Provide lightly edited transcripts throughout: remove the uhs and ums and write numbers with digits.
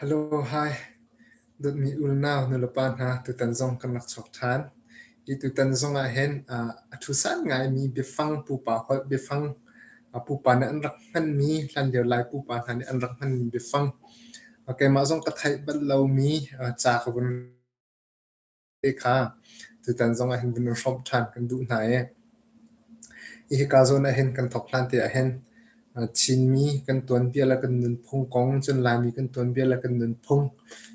Hello, hi. Dawtmi unau nulepa hna, tutan zong kan rak chuak ṭhan. Hi tutan zong ah hin a ṭhusan ngaimi biafang pupa holh biafang pupa nih an rak hmanmi hlanlio Lai pupa hna nih an rak hmanmi biafang keimah zong ka theih bal lomi ca ka vun te kha tutan zong ah hin vun in hrawmh ṭhan kan duh hna i hika zawn ah hin kan thawk hlan te ah hin Chinmi kan tuanbia le kan nunphung kong, cun Laimi kan tuanbia le kan nunphung,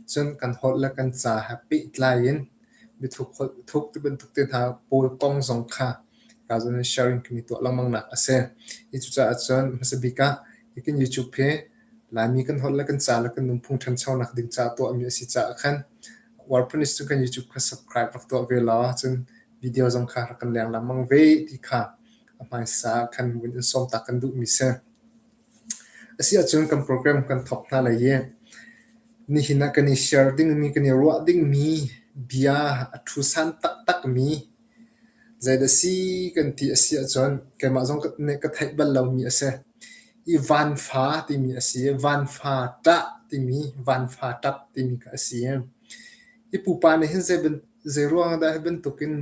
cun kan holh le kan ca he pehtlai in biathuk holh thuk ti bantuk te hna pawl kong zong kha hika zawn hin sharing kan i tuah lengmang nak a si. Hi cucaah cun hmasa bik ah hi kan YouTube hi Laimi kan holh le kan ca le kan nunphung ṭhanchonak ding caah tuahmi a si caah khan WordPress cu kan YouTube kha subscribe rak tuah ve law cun video zong kha rak kan leng lengmang ve ti kha a hmaisa khan vun in sawm tak kan duhmi si. A si ahcun kan program kan thawk hna lai i nihin ah kan i share dingmi kan i ruah dingmi bia a ṭhusan taktakmi Zeidah si kan ti a si ahcun keimah zong nih ka theih bal lomi a si. I vanfa timi a si i vanfa ṭah timi vanfa ṭap timi kha a si. Hi pupa nih hin zei ruang ah dah hi bantukin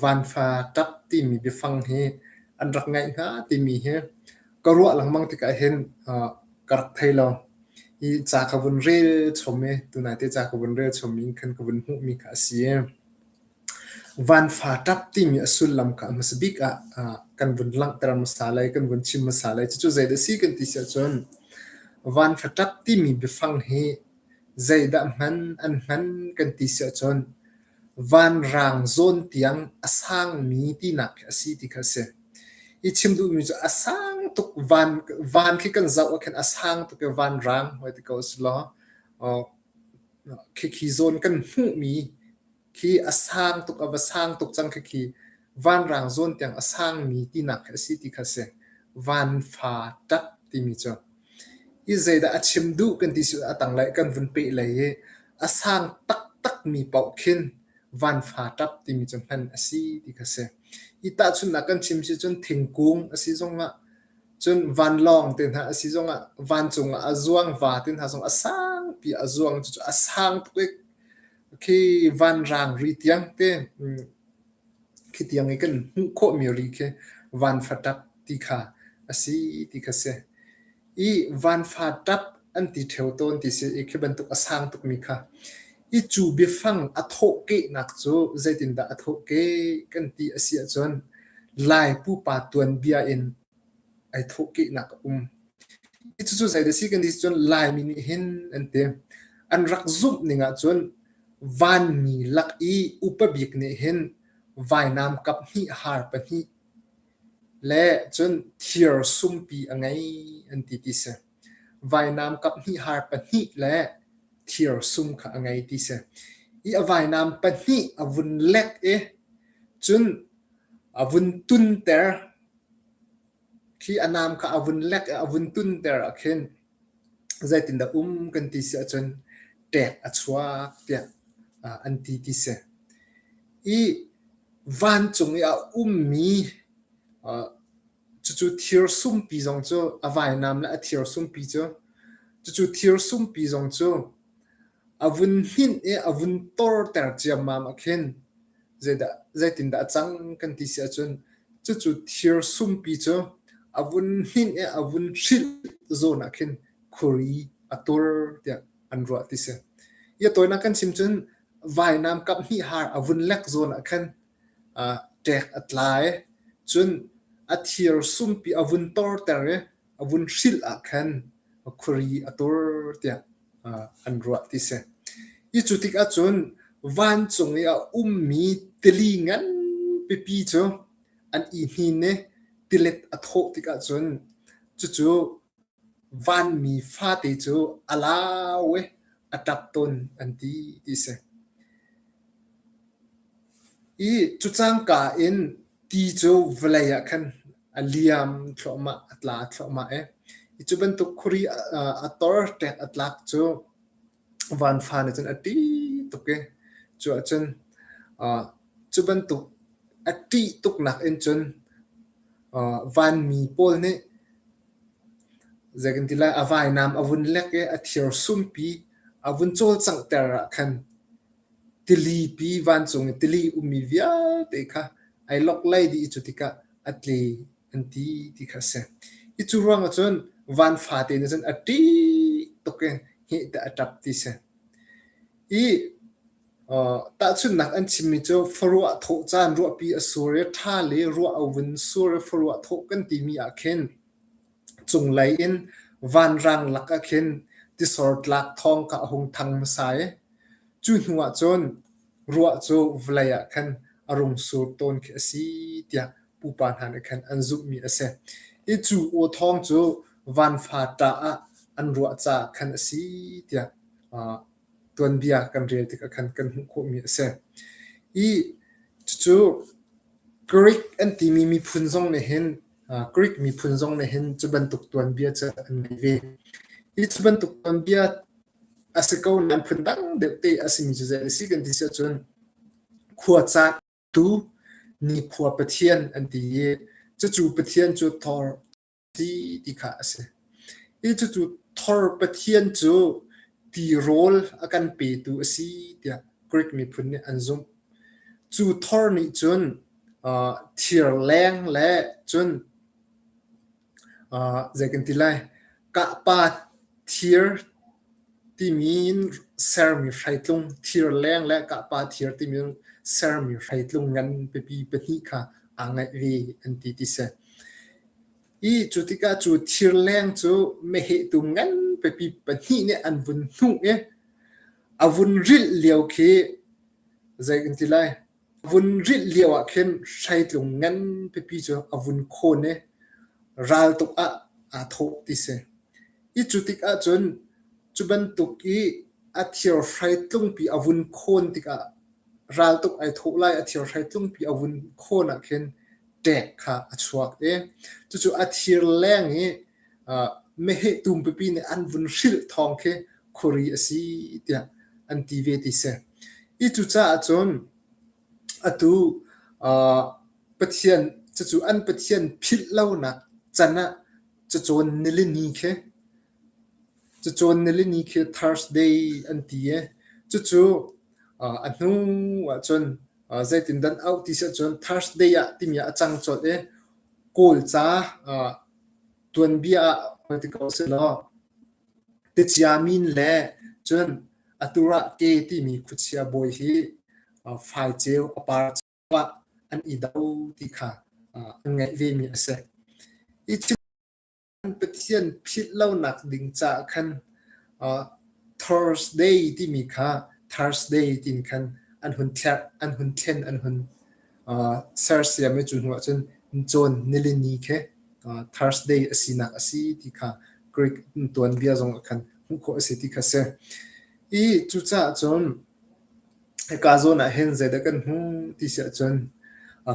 vanfa ṭap timi biafang hi an rak ngeih hnga timi hi ka ruah lengmang tikah hin ka rak thei lo. Hi ca ka vun rel chom i tunai te ca ka vun rel chom in khan ka vun hmuhmi kha a si. Vanfa ṭap timi a sullam kha a hmasa bik ah kan vun langhter hmasa lai, kan vun chim hmasa lai. Cucu zeidah a si kan ti si ahcun vanfa ṭap timi biafang hi zeidah hman an hman kan ti si ahcun vanrang zawn tiang a sangmi tinak khi a si ti kha a si. I chim duhmi cu a sang tuk van, van khi kan zoh ah khin a sang tuk i vanrang hoi ti ko si law khikhi zawn kan hmuhmi khi a sang tuk a va sang tuk cang khi khi vanrang zawn tiang a sangmi tinak khi a si ti kha a si. Vanfa ṭap timi cu. Hi zeidah a chim duh kan ti si a tanglei kan vun peh lei i a sang taktakmi paoh khin vanfa ṭap timi cu hman a si ti kha a si. Hi tahchunhnak kan chim si cun thingkung a si zongah cun vanlawng te hna a si zongah vancung ah a zuang va te hna zong a sangpi a zuang cucu a sang tuk i Khi vanrang ri tiang te khi tiang i kan hmuh khawhmi ri khi vanfa ṭap ti kha a si ti kha si. I vanfa ṭap an ti ṭheo tawn ti si i khi bantuk a sang tukmi kha. I cu biafang a thawhkehnak cu zeitindah a thawhkeh kan ti a si ahcun Lai pupa tuanbia in ai thawhkehnak a um. Cucu zeidah si kan ti cun Laimi nih hin an ti. An rak zumh ning ahcun vanmi lak i upa bik nih hin vainam kap hnih har pahnih le cun thir sumpi a ngei an ti ti si. Vainam kap hnih har pahnih le thir sum kha a ngei ti si. I a vainam pahnih a vun lek i cun a vun tunter Khi a nam kha a vun lek i a vun tunter ah khin zeitindah um kan ti si ahcun ṭek a chuak tiah an ti ti si. I vancung i a ummi cucu thir sumpi zong cu a vainam le a thir sumpi cu cucu thir sumpi zong cu a vun hninh i a vun torter ciammam ah khin Zeidah zeitindah a cang kan ti si ahcun cucu thir sumpi cu a vun hninh i a vun hrilh zawn ah khin khuari a tur tiah an ruah ti si. Hi a tawinak kan chim cun vainam kap hnih har a vun lek zawn ah khan ṭek a tla i cun a thir sumpi a vun torter i a vun hrilh ah khan khuari a tur tiah an ruah ti si. Hi cu tik ahcun vancung i a ummi tili ngan pipi cu an i hnin i tilet a thawh tik ahcun cucu vanmi fate cu a lau i a ṭap tawn an ti ti si. I cu cangka in ti cu vawlei ah khan a liam thluahmah, a tla thluahmah i cu bantuk khuari a tor ṭek a tlak cu vanfa nih cun a ṭih tuk i cu ahcun cu bantuk a ṭih tuknak in cun vanmi pawl nih zei kan ti lai a vainam a vun lek i a thir sumpi. A vun cawlcanghter ah khan tili pi vancung i tili ummi vialte kha ai loklei dih i cu tikah a tle an ti ti kha a si. Hi cu ruangah cun van fate nih cun a ṭih tuk i heh tiah a ṭap ti si. I tahchunhnak an chimmi cu faruah thawh caan ruahpi a sur i ṭha le ruah a vun sur i faruah thawh kan timi ah khin cunglei in vanrang lak ah khin tisor tlak thawng kha a hung thang hmasa i cu hnu ah cun ruah cu vawlei ah khan a rung sur tawn khi a si tiah pupa hna nih khan an zumhmi a si. Hi cu aw thawng cu vanfa ṭah ah an ruah caah khan a si tiah tuanbia kan rel tikah khan kan hmuh khawhmi a si. I cucu Greek an timi miphun zong nih hin Greek miphun zong nih hin cu bantuk tuanbia cu an ngei ve. Hi cu bantuk tuanbia a si ko nain phundang deuh te a simi cu zei a si kan ti si ahcun khuacaan tu nikhua pathian an ti i cucu pathian cu Thor ti ti kha a si. Hi cucu Thor pathian cu tirawl a kan petu a si tiah Greek miphun nih an zumh. Cu Thor nih cun thir leng le cun zei kan ti lai kahpa thir timi in sermi hreitlung thir leng le kahpa thir timi in sermi hreitlung ngan pipi pahnih kha aa ngeih ve an ti ti si. I cu tikah cu thir leng cu meheh tum ngan pipi pahnih nih an vun hnuh i a vun rilh lio khi zei kan ti lai A vun rilh lio ah khin hreitlung ngan pipi cu a vun khawn i raltuk ah aa thawh ti si. I cu tik ahcun cu bantuk i a thir hreitlungpi a vun khawn tikah raltuk ai thawh lai a thir hreitlungpi a vun khawn ah khin ṭek kha a chuak i cucu a thir leng i meheh tum pipi nih an vun hrilh thawng khi khuari a si tiah an ti ve ti si. Hi cucaah cun atu Pathian cucu an Pathian philh lonak can ah cacawn nilini khi cacawn nilini khi Thursday an ti i cucu a hnu ahcun zeitindah an auh ti si ahcun Thursday ah timi ah a cang colh i Kawlca tuanbia ah ti ko sehlaw Ticia min le cun aturah ke timi khuachia bawi hi faiceu a par ah an i do ti kha an ngeih vemi a si. Hi thil Pathian philh lonak ding caah khan Thursday timi kha Thursday tiin khan an hun thlerh, an hun thlen, an hun sersiam i cu hnu ahcun cawn nilini khi Thursday a sinak a si ti kha Greek tuanbia zong ah khan hmuh khawh a si ti kha a si. I cucaah cun hika zawn ah hin zeidah kan hmuh ti si ahcun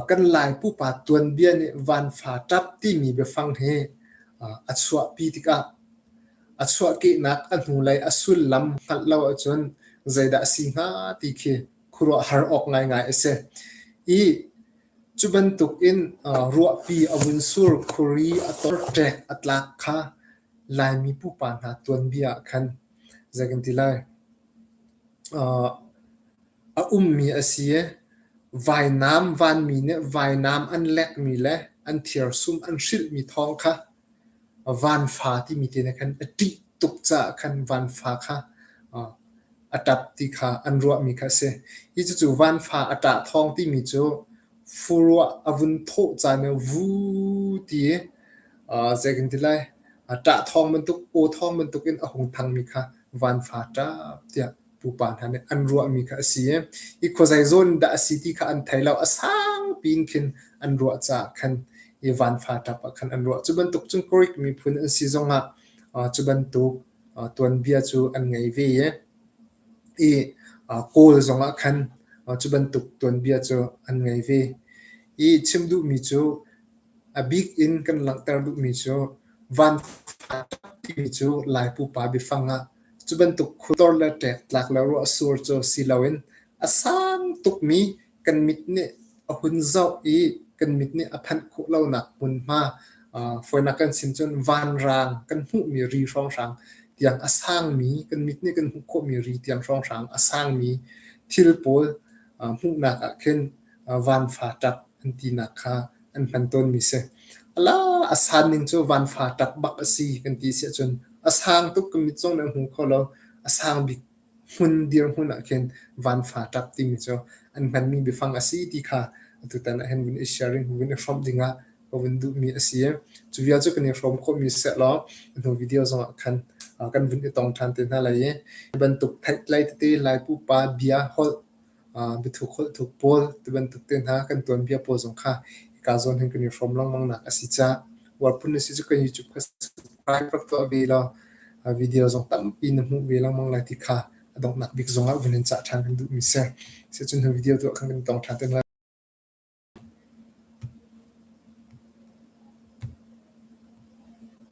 kan Lai pupa tuanbia nih vanfa ṭap timi biafang hi a chuahpi tikah a chuahkehnak a hnulei a sullam hngalh lo ahcun zeidah a si hnga ti khi khuaruahhar awk ngaingai a si. I cu bantuk in ruahpi a vun sur, khuari a tor, ṭek a tlak kha Laimi pupa hna tuanbia ah khan zei kan ti lai a ummi a si i vainam vanmi nih vainam an lekmi le an thirsum an hrilhmi thawng kha vanfa timi te nih khan a ṭih tuk caah khan vanfa kha a ṭap ti kha an ruahmi kha a si. Hi cucu vanfa a ṭah thawng timi cu furuah a vun thawh caan i vuu ti i zei kan ti lai ṭah thawng bantuk, aw thawng bantuk in a hung thangmi kha vanfa ṭap tiah pupa hna nih an ruahmi kha a si i hi khuazei zawn dah a si ti kha an thei lo. A sangpi in khin an ruah caah khan i vanfa ṭap ah khan an ruah. Cu bantuk cun Greek miphun an si zongah cu bantuk tuanbia cu an ngei ve i Kawl zongah khan cu bantuk tuanbia cu an ngei ve. I chim duhmi cu a bik in kan langhter duhmi cu vanfa ṭap timi cu Lai pupa biafang ah cu bantuk khutor le ṭektlak le ruahsur cu si loin a sang tukmi kan mit nih a hun zoh i kan mit nih a phanh khawh lonak hmunhma fawinak kan chim cun vanrang kan hmuhmi ri hrawnghrang ti. tiang a sangmi kan mit nih kan hmuh khawhmi ri tiang hrawnghrang a sangmi thil pawl hmuhnak ah khin vanfa ṭap an tinak kha an hman tawnmi si. Ala a san ning cu vanfa ṭap bak a si kan ti si ahcun a sang tuk kan mit zong nih a hmu kho lo. A sang bik hmun dirhmun ah khin vanfa ṭap timi cu an hmanmi biafang a si ti kha atutan ah hin vun i sharing vun i hrawmh dingah ka vun duhmi a si. Cu vial cu kan i hrawm khawhmi sehlaw hnu video zongah khan kan vun i tong ṭhan te hna lai i hi bantuk theihtlei tete Lai pupa bia holh biathuk holh thuk pawl tibantuk te hna kan tuanbia pawl zong kha hika zawn hin kan i hrawm lengmang nak a si caah uar phun na si cu kan YouTube kha subscribe rak tuah ve law video zong tampi na hmuh ve lengmang lai ti kha a donghnak bik zongah vun in cah ṭhan kan duhmi si. Sicun video tuah khan kan tong ṭhan te lai.